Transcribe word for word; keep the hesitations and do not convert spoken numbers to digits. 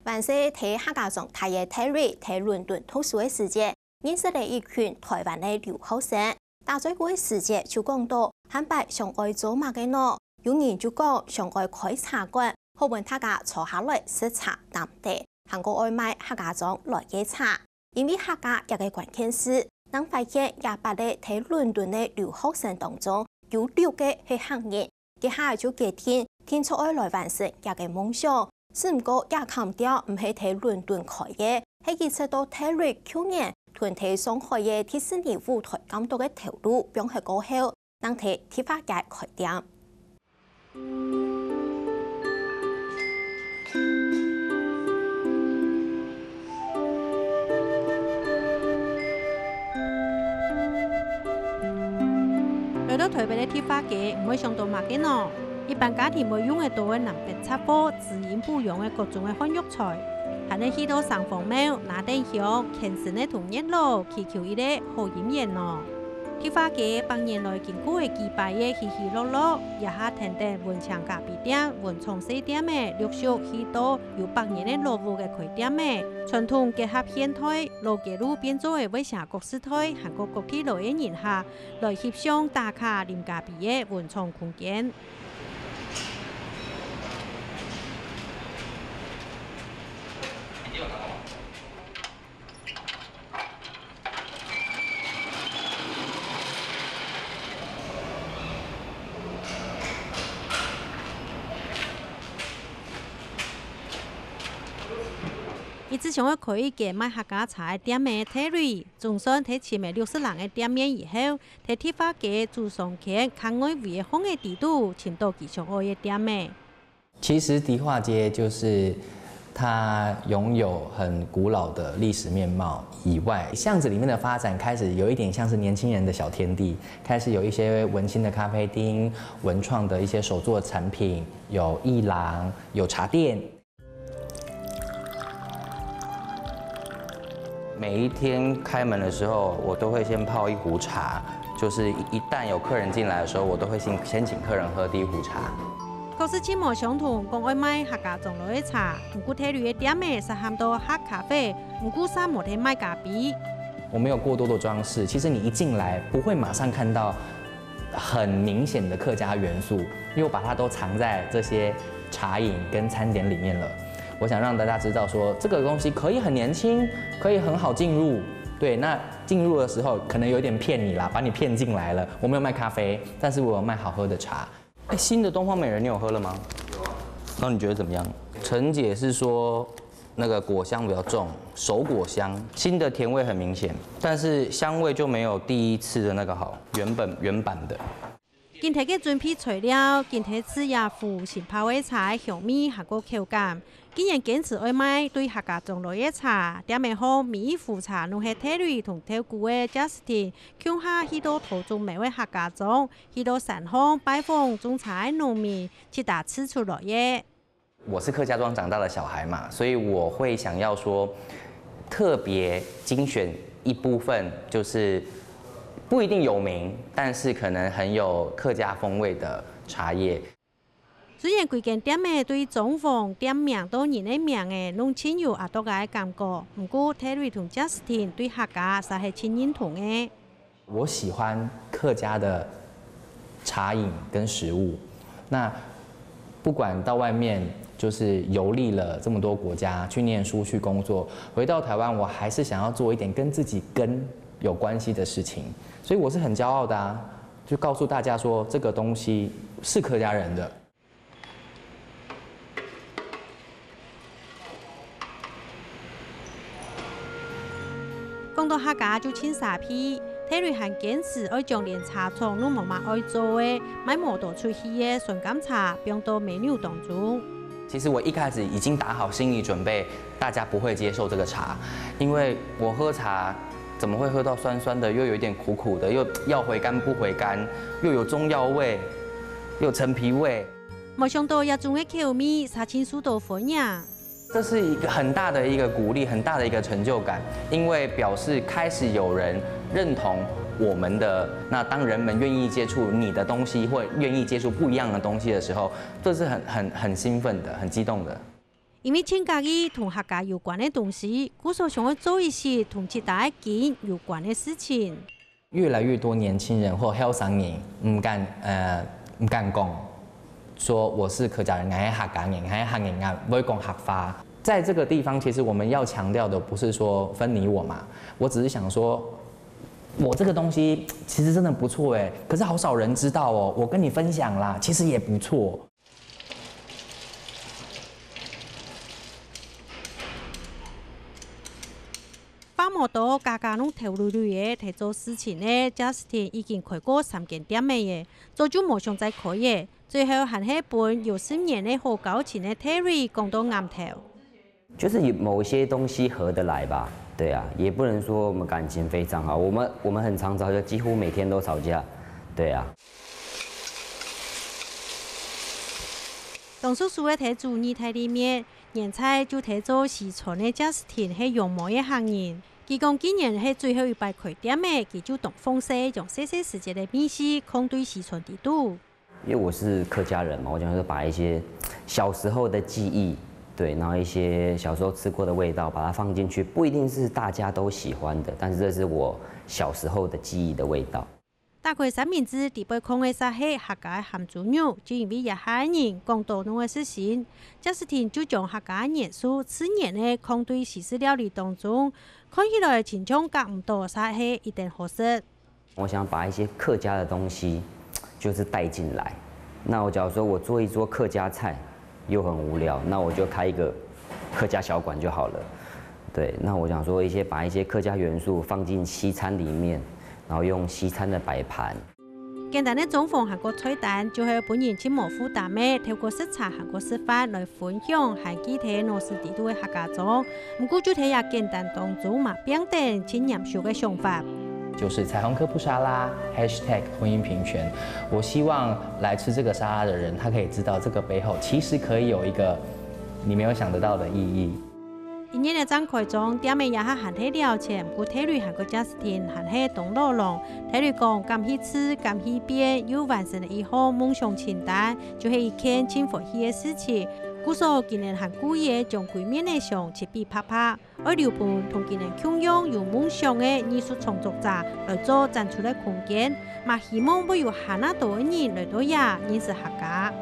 還細在客家庄大个Terry在倫敦讀書个時節，認識了一群臺灣个留學生。打嘴鼓个時節就講到，下擺想愛做麼个呢？有人就講想愛開茶館，好分大家坐下來食茶談天，還過愛賣客家庄來个茶。因為客家這个關鍵字，正發現這八个在倫敦个留學生當中，有六个係客人， 這下就決定定著愛來完成這个夢想。只毋過這間店毋係在倫敦開个，係佢直到Terry舊年同在上海个迪士尼舞臺監督个頭路放忒過後，正在迪化街開店。 來到臺北个迪化街，毋會想到麼个呢？一般家庭會用得到个南北雜貨、滋陰補陽个各種个漢藥材，還係去到城隍廟、拿等香，虔誠个同月老祈求一個好姻緣呢。 迪化街百年來經過个幾擺个起起落落，這下跈等文青咖啡店、文創細店仔，陸續去到有百年个老屋个開店仔，傳統結合現代，老街路變做个會寫各式台，還過各地來个人客來翕相、打卡、啉咖啡个文創空間。 一直想愛開一間賣客家茶个店个Terry，總算在尋了六十零个店面以後，在迪化街主商圈較外圍个巷仔底肚，尋到佢想愛个店仔。 其實迪化街就是它擁有很古老的歷史面貌以外，巷子裡面的發展開始有一點像是年輕人的小天地，開始有一些文青的咖啡廳、文創的一些手作產品，有藝廊、有茶店。每一天開門的時候，我都會先泡一壺茶，就是一旦有客人進來的時候，我都會先先請客人喝第一壺茶。確實盡無相同，講愛賣客家庄來个茶，毋過Terry个店仔煞喊到客咖啡，毋過煞無在賣咖啡。我沒有過多的裝飾，其實你一進來不會馬上看到很明顯的客家元素，因為我把它都藏在這些茶飲跟餐點裡面了。我想讓大家知道說，這個東西可以很年輕，可以很好進入。對，那進入的時候可能有點騙你啦，把你騙進來了。我沒有賣咖啡，但是我有賣好喝的茶。哎，新的東方美人你有喝了嗎？有啊。那你覺得怎麼樣？陳姐是說那個果香比較重，熟果香，新的甜味很明顯，但是香味就沒有第一次的那個好，原本原版的。 今晡日个準備材料，今晡日試這壺新泡个茶个香味還過口感。既然堅持愛賣對客家庄來个茶，店仔項每一壺茶攏係Terry同豆鼓个Justin共下去到桃竹苗个客家庄，去到山項拜訪種茶个農民，直打製出來个。 我是客家庄長大的小孩嘛，所以我會想要說，特別精選一部分，就是不一定有名，但是可能很有客家風味的茶葉。雖然歸間店仔對裝潢、店名到人个名仔，攏盡有阿啄仔个感覺，毋過Terry同Justin對客家煞係盡認同个。 我喜歡客家的茶飲跟食物。那不管到外面就是遊歷了這麼多國家，去念書、去工作，回到台灣，我還是想要做一點跟自己根有關係的事情，所以我是很驕傲的啊！就告訴大家說，這個東西是客家人的。 講到客家就盡沙鼻，Terry還堅持愛將連茶廠攏無麼愛做个、賣無多出去个酸柑茶放到menu當中。其實我一開始已經打好心理準備，大家不會接受這個茶，因為我喝茶怎麼會喝到酸酸的，又有一點苦苦的，又要回甘不回甘，又有中藥味，又陳皮味。 無想到這種个口味，煞盡受到歡迎。這是一個很大的一個鼓勵，很大的一個成就感，因為表示開始有人認同我們的，那當人們願意接觸你的東西，或願意接觸不一樣的東西的時候，這是很很很興奮的，很激動的。因為盡合意同客家有關个東西，故所想愛做一息同自家个根有關个事情。越來越多年輕人或後生人毋敢，呃，毋敢講，說我是客家人，𠊎係客家人，𠊎係客人，𠊎會講客話。在這個地方，其實我們要強調的不是說分你我嘛，我只是想說，我這個東西其實真的不錯欸，可是好少人知道哦，我跟你分享啦，其實也不錯。 話無多，家家攏頭犁犁仔，在做事情个Justin已經開過三間店仔了，早就無想再開了，最後還係分有十年个好交情个Terry講到頷頭。就是有某一些東西合得來吧，對啊，也不能說我們感情非常好，我們，我們很常吵架，幾乎每天都吵架，對啊。當初住个在竹二大里面， 原在就在做西餐个Justin係羊毛个客人。佢講今年係最後一擺開店了，佢就當放勢，將細細時節个味緒囥對西餐裡肚。因為我是客家人嘛，我想說把一些小時候的記憶，對，然後一些小時候吃過的味道，把它放進去，不一定是大家都喜歡的，但是這是我小時候的記憶的味道。 打開三明治，裡背囥个煞係客家个鹹豬肉，就因為這下个人講多農个食性，Justin就將客家个元素自然个囥對西式料理當中，看起來親像加毋多，煞係一定好食。我想把一些客家的東西，就是帶進來。那我假如說我做一桌客家菜，又很無聊，那我就開一個客家小館就好了。對，那我想說一些，把一些客家元素放進西餐裡面，然後用西餐的擺盤。簡單个裝潢還過菜單，就係分人盡無負擔个，透過食茶還過食飯來分享，還記得腦屎裡肚个客家庄。毋過就在這簡單當中嘛，變得盡嚴肅个想法。就是彩虹科布沙拉，hashtag婚姻平權。我希望來吃這個沙拉的人，他可以知道這個背後其實可以有一個你沒有想得到的意義。一年个正開張，店仔這下還忒了錢，毋過Terry還過Justin還係當老狼。Terry講，敢去試，敢去變，又完成了一項夢想清單，就係一件盡歡喜个事情。故所今年還故意將歸面个牆漆比白白， 愛留分同佢等共樣有夢想个藝術創作者來做展出个空間，嘛希望會有還較多个人來到這認識客家。